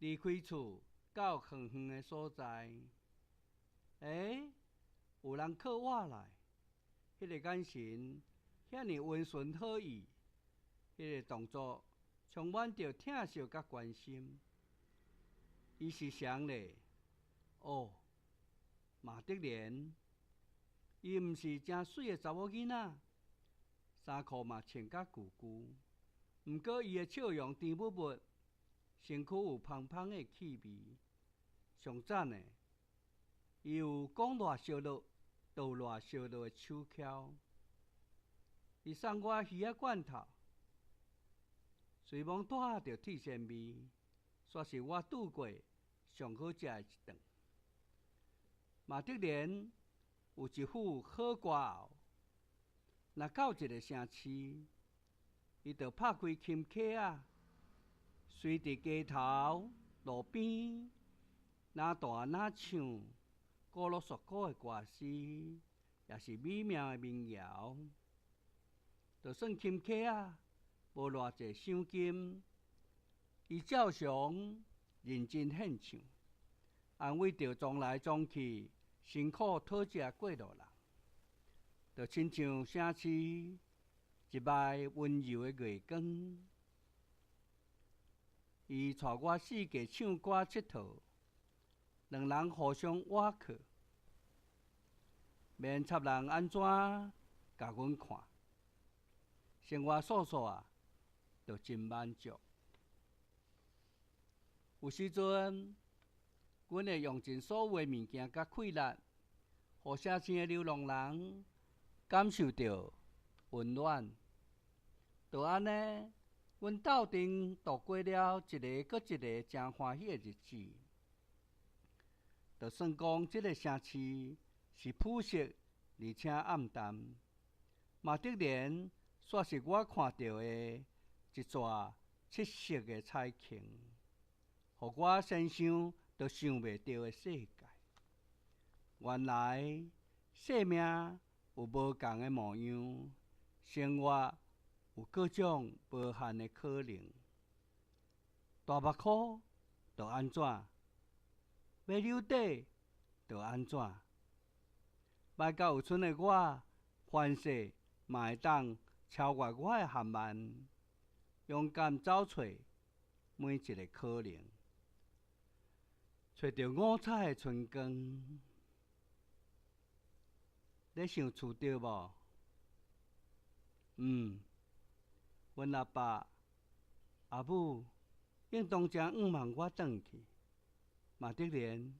離開厝到遠遠的所在。欸，有人靠我來，彼個眼神遐爾溫順好意，彼個動作充滿著疼惜佮關心。伊是誰咧？哦，馬德蓮。伊毋是誠媠的查某囡仔，衫褲嘛穿甲舊舊，毋過伊的笑容甜蜜蜜，身軀有芳芳的氣味。上讚的，伊有講偌燒熱就偌燒熱的手巧。伊送我魚仔罐頭，雖罔帶著鐵線味，煞是我拄過上好食的一頓。馬德蓮有一副好歌喉，若到一个城市，伊就拍開琴盒仔，隨佇街頭路邊，若彈若唱古羅索古的歌詩，也是美妙的民謠。就算琴盒仔無偌濟賞金，伊照常認真獻唱，安慰著撞來撞去辛苦討食過路人，就親像城市一擺溫柔的月光。伊帶我四界唱歌𨑨迌，兩人互相倚靠，免插人按怎共阮看，生活素素仔，就真滿足。有時陣，阮會用盡所有的物件佮氣力，予城市的流浪人感受著溫暖。就按呢，阮鬥陣度過了一个閣一个誠歡喜的日子。就算講這个城市是樸實而且暗淡，馬德蓮煞是我看著的一逝七色的彩虹，予我先想都想袂著的世界。原來生命有無仝的模樣，生活有各種無限的可能。大目箍就按怎？欲溜底就按怎？䆀甲有賰的我，凡勢嘛會當超越我的含萬，勇敢走揣每一个可能，揣著五彩的春光。咧想厝著無？嗯，阮阿爸、阿母應當誠向望我轉去。馬德蓮。